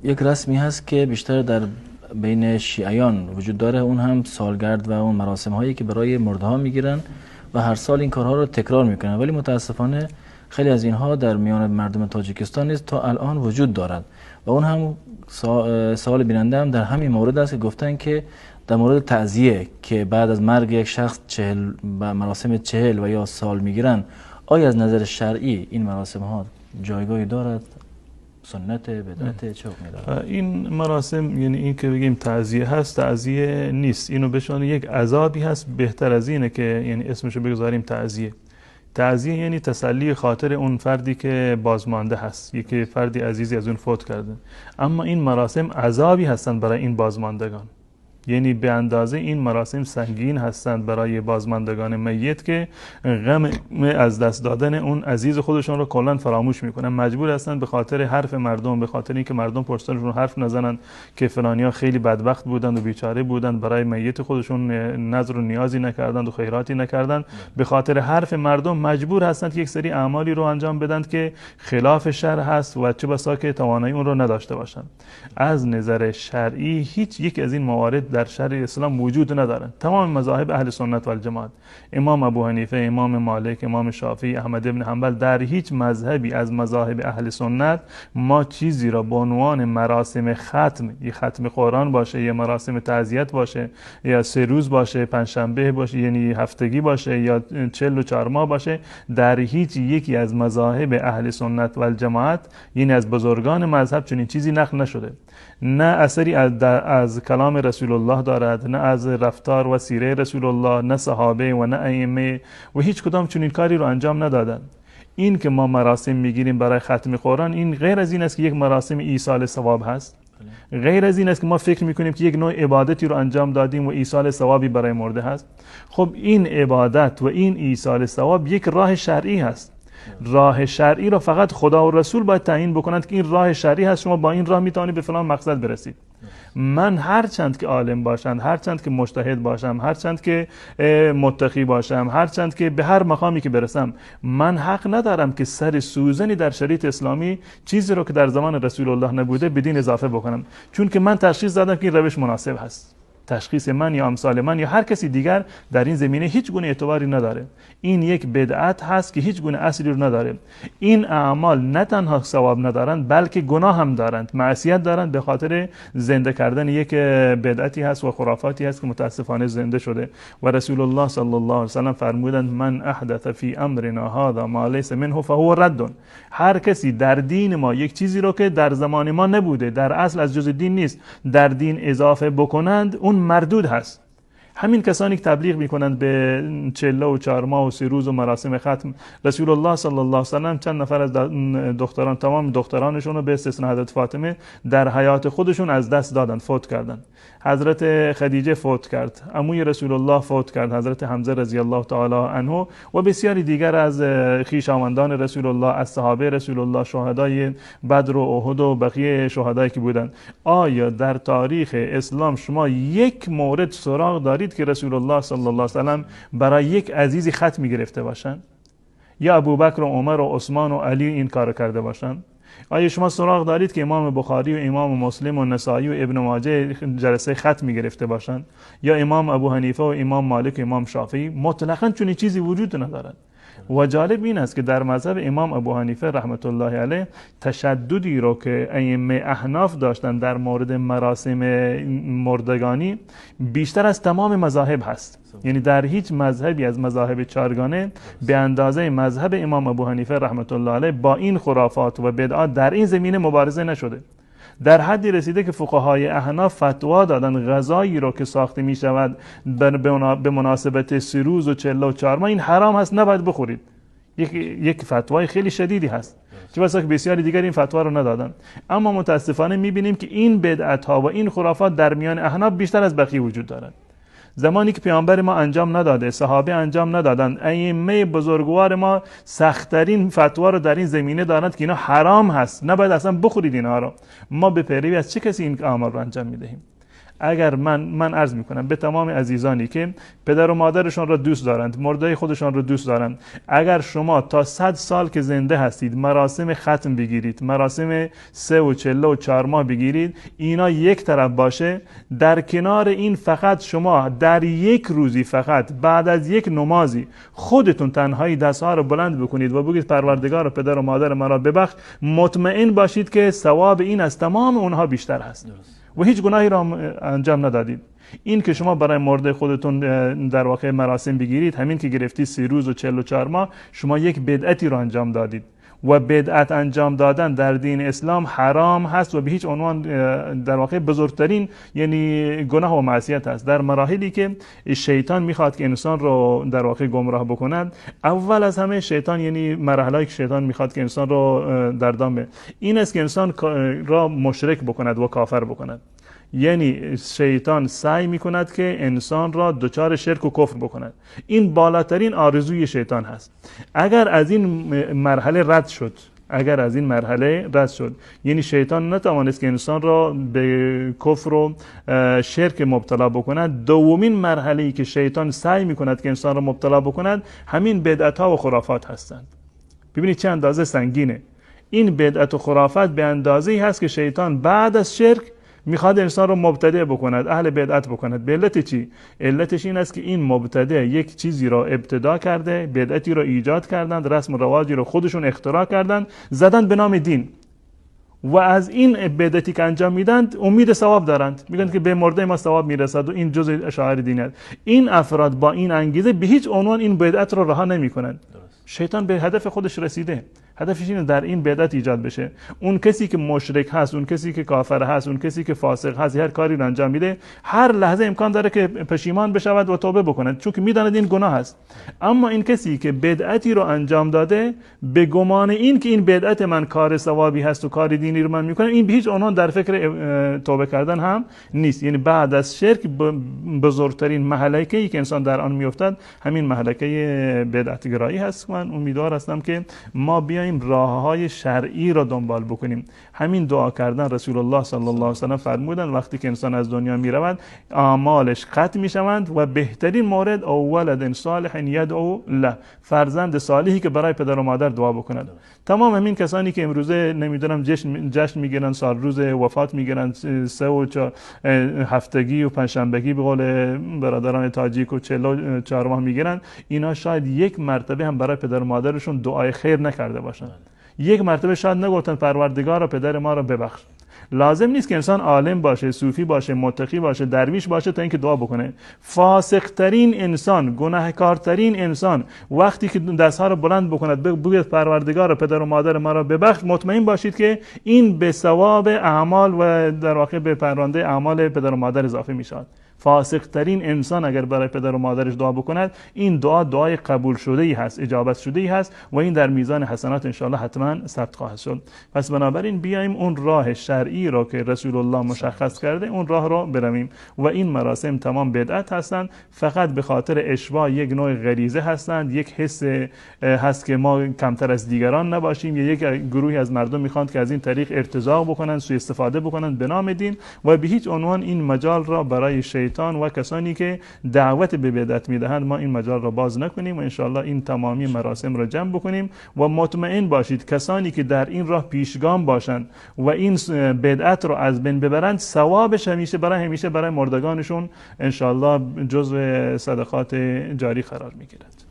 یک رسمی هست که بیشتر در بین شیعیان وجود داره، اون هم سالگرد و اون مراسم هایی که برای مرده ها میگیرن و هر سال این کارها رو تکرار میکنن، ولی متاسفانه خیلی از اینها در میان مردم تاجیکستان نیز تا الان وجود دارد و اون هم سوال بیننده هم در همین مورد است که گفتن که در مورد تعزیه که بعد از مرگ یک شخص 40 مراسم 40 و یا سال میگیرن، آیا از نظر شرعی این مراسم ها جایگاهی دارد؟ سنت، بدعت، چه حکمی دارد؟ این مراسم، یعنی این که بگیم تعزیه هست، تعزیه نیست. اینو بشان یک عذابی هست، بهتر از اینه که یعنی اسمشو بگذاریم تعزیه. تعزیه یعنی تسلی خاطر اون فردی که بازمانده هست، یکی فردی عزیزی از اون فوت کرده. اما این مراسم عذابی هستند برای این بازماندگان، یعنی به اندازه این مراسم سنگین هستند برای بازماندگان میت که غم از دست دادن اون عزیز خودشون رو کلا فراموش میکنن. مجبور هستند به خاطر حرف مردم، به خاطر اینکه مردم پشتشون حرف نزنن که فلانیا خیلی بدبخت بودند و بیچاره بودند، برای میت خودشون نذر و نیازی نکردند و خیراتی نکردند، به خاطر حرف مردم مجبور هستند که یک سری اعمالی رو انجام بدن که خلاف شرع هست و چه بسا که توانایی اون رو نداشته باشند. از نظر شرعی هیچ یک از این موارد در شرع اسلام وجود ندارند. تمام مذاهب اهل سنت و الجماعت، امام ابو حنیفه، امام مالک، امام شافعی، احمد ابن حنبل، در هیچ مذهبی از مذاهب اهل سنت ما چیزی را به عنوان مراسم ختم، یه ختم قرآن باشه، یه مراسم تعزیت باشه، یا 3 روز باشه، پنجشنبه باشه، یعنی هفتگی باشه، یا 44 ماه باشه، در هیچ یکی از مذاهب اهل سنت و الجماعت، یعنی از بزرگان مذهب، چنین چیزی نقل نشده. نه اثری از کلام رسول الله دارد، نه از رفتار و سیره رسول الله، نه صحابه و نه ائمه و هیچ کدام چنین کاری رو انجام ندادند. این که ما مراسم میگیریم برای ختم قرآن، این غیر از این است که یک مراسم ایصال ثواب هست، غیر از این است که ما فکر میکنیم که یک نوع عبادتی رو انجام دادیم و ایصال ثوابی برای مرده هست. خب این عبادت و این ایصال ثواب یک راه شرعی هست. راه شرعی رو فقط خدا و رسول باید تعیین بکنند که این راه شرعی هست، شما با این راه میتونید به فلان مقصد برسید. من هرچند که عالم باشم، هرچند که مجتهد باشم، هرچند که متقی باشم، هرچند که به هر مقامی که برسم، من حق ندارم که سر سوزنی در شریعت اسلامی چیزی رو که در زمان رسول الله نبوده به دین اضافه بکنم، چون که من تشخیص دادم که این روش مناسب هست. تشخیص من یا امثال من یا هر کسی دیگر در این زمینه هیچ گونه اعتباری نداره. این یک بدعت هست که هیچ گونه اصلی رو نداره. این اعمال نه تنها ثواب ندارند، بلکه گناه هم دارند، معصیت دارند، به خاطر زنده کردن یک بدعتی هست و خرافاتی هست که متاسفانه زنده شده. و رسول الله صلی الله علیه و سلم فرمودند من احدث فی امرنا هذا ما لیس منه فهو رد. هر کسی در دین ما یک چیزی رو که در زمان ما نبوده، در اصل از جزء دین نیست، در دین اضافه بکنند، اون مردود هست. همین کسانی که تبلیغ میکنند به 44 ماه و 3 روز و مراسم ختم، رسول الله صلی الله علیه و سلم چند نفر از دختران، تمام دخترانشون رو به استثناء حضرت فاطمه در حیات خودشون از دست دادن، فوت کردن. حضرت خدیجه فوت کرد، عموی رسول الله فوت کرد، حضرت حمزه رضی الله تعالی عنه و بسیاری دیگر از خویشاوندان رسول الله، از صحابه رسول الله، شهدای بدر و احد و بقیه شهدایی که بودند. آیا در تاریخ اسلام شما یک مورد سراغ دارید که رسول الله صلی الله علیه و سلم برای یک عزیزی ختم گرفته باشند؟ یا ابوبکر و عمر و عثمان و علی این کار کرده باشند؟ آیا شما سراغ دارید که امام بخاری و امام مسلم و نسائی و ابن ماجه جلسه ختم گرفته باشند؟ یا امام ابو حنیفه و امام مالک و امام شافعی؟ مطلقاً چنین چیزی وجود ندارد. و جالب این است که در مذهب امام ابو حنیفه رحمت الله علیه تشددی رو که ائمه احناف داشتن در مورد مراسم مردگانی بیشتر از تمام مذاهب هست. یعنی در هیچ مذهبی از مذاهب چارگانه به اندازه مذهب امام ابو حنیفه رحمت الله علیه با این خرافات و بدعات در این زمینه مبارزه نشده. در حدی رسیده که فقهای احناف فتوا دادن غذایی رو که ساخته می شود به مناسبت 3 روز و 44 ماه این حرام هست، نباید بخورید. یک فتوای خیلی شدیدی هست، چه بسا که بسیاری دیگر این فتوا رو ندادن. اما متاسفانه می بینیم که این بدعت ها و این خرافات در میان احناف بیشتر از بقیه وجود دارند. زمانی که پیامبر ما انجام نداده، صحابه انجام ندادن، ائمه بزرگوار ما سخت‌ترین فتوا رو در این زمینه دارند که اینا حرام هست، نباید اصلا بخورید اینها رو. ما به پیروی از چه کسی این اعمال رو انجام میدهیم؟ اگر من عرض میکنم به تمام عزیزانی که پدر و مادرشان را دوست دارند، مرده خودشان را دوست دارند، اگر شما تا 100 سال که زنده هستید مراسم ختم بگیرید، مراسم 3 و 4 و 4 ماه بگیرید، اینا یک طرف باشه، در کنار این فقط شما در یک روزی، فقط بعد از یک نمازی خودتون تنهایی دستها رو بلند بکنید و بگید پروردگار پدر و مادر مرا ببخش، مطمئن باشید که ثواب این از تمام اونها بیشتر هست و هیچ گناهی را انجام ندادید. این که شما برای مرده خودتون در واقع مراسم بگیرید، همین که گرفتی 3 روز و 44 ماه، شما یک بدعتی را انجام دادید و بدعت انجام دادن در دین اسلام حرام هست و به هیچ عنوان در واقع بزرگترین یعنی گناه و معصیت است. در مراحلی که شیطان میخواد که انسان رو در واقع گمراه بکند، اول از همه شیطان، یعنی مرحله‌ای که شیطان میخواد که انسان رو در دام، این است که انسان را مشرک بکند و کافر بکند. یعنی شیطان سعی میکند که انسان را دچار شرک و کفر بکند. این بالاترین آرزوی شیطان هست. اگر از این مرحله رد شد، اگر از این مرحله رد شد، یعنی شیطان نتوانست که انسان را به کفر و شرک مبتلا بکند، دومین مرحله‌ای که شیطان سعی میکند که انسان را مبتلا بکند همین بدعت‌ها و خرافات هستند. ببینید چه اندازه سنگینه این بدعت و خرافات. به اندازه‌ای هست که شیطان بعد از شرک میخواد انسان رو مبتدع بکند، اهل بدعت بکند. به علت چی؟ علتش این است که این مبتدع یک چیزی را ابتداع کرده، بدعتی را ایجاد کردند، رسم و رواجی را خودشون اختراع کردند، زدن به نام دین و از این بدعتی که انجام میدند امید ثواب دارند، میگن که به مرده ما ثواب میرسد و این جزء شعائر دین است. این افراد با این انگیزه به هیچ عنوان این بدعت را رها نمیکنند. شیطان به هدف خودش رسیده، هدفش اینه در این بدعت ایجاد بشه. اون کسی که مشرک هست، اون کسی که کافر هست، اون کسی که فاسق هست، هر کاری رو انجام میده، هر لحظه امکان داره که پشیمان بشود و توبه بکند، چون که میداند این گناه است. اما این کسی که بدعتی رو انجام داده به گمان این که این بدعت من کار ثوابی هست و کار دینی رو من میکنم، این به هیچ عنوان در فکر توبه کردن هم نیست. یعنی بعد از شرک بزرگترین مهلکه‌ای که انسان در آن میافتد همین مهلکه بدعت گرایی هست. من امیدوار هستم که ما بیایم راه‌های شرعی را دنبال بکنیم. همین دعا کردن، رسول الله صلی الله علیه و سلم فرمودند وقتی که انسان از دنیا میرود اعمالش قطع میشوند و بهترین مورد او ولد صالح یدعو له، فرزند صالحی که برای پدر و مادر دعا بکند. تمام همین کسانی که امروزه نمیدونم جشن میگیرن، سال روز وفات میگیرن، 3 و 4 هفتگی و پنجشنبگی به قول برادران تاجیک و 44 ماه میگیرن، اینا شاید یک مرتبه هم برای پدر و مادرشون دعای خیر نکرده باشن. یک مرتبه شاید نگفتن پروردگارا پدر ما را ببخش. لازم نیست که انسان عالم باشه، صوفی باشه، متقی باشه، درویش باشه تا اینکه دعا بکنه. فاسقترین انسان، گناهکارترین انسان وقتی که دستها رو بلند بکند بگوید پروردگارا پدر و مادر ما را ببخش، مطمئن باشید که این به ثواب اعمال و در واقع به پرونده اعمال پدر و مادر اضافه میشود. فاسق ترین انسان اگر برای پدر و مادرش دعا بکند، این دعا دعای قبول شده ای هست، اجابت شده ای هست و این در میزان حسنات انشاءالله حتما ثبت خواهد شد. پس بنابراین بیایم اون راه شرعی را که رسول الله مشخص کرده اون راه را برویم و این مراسم تمام بدعت هستند، فقط به خاطر اشباع یک نوع غریزه هستند، یک حس هست که ما کمتر از دیگران نباشیم، یا یک گروهی از مردم میخوان که از این طریق ارتزاق بکنن، سوء استفاده بکنن به نام دین و به هیچ عنوان این مجال را برای شیطان و کسانی که دعوت به بدعت میدهند ما این مجال را باز نکنیم و انشاءالله این تمامی مراسم را جمع بکنیم و مطمئن باشید کسانی که در این راه پیشگام باشند و این بدعت را از بین ببرند، ثوابش همیشه برای همیشه برای مردگانشون انشاءالله جزو صدقات جاری قرار میگیرد.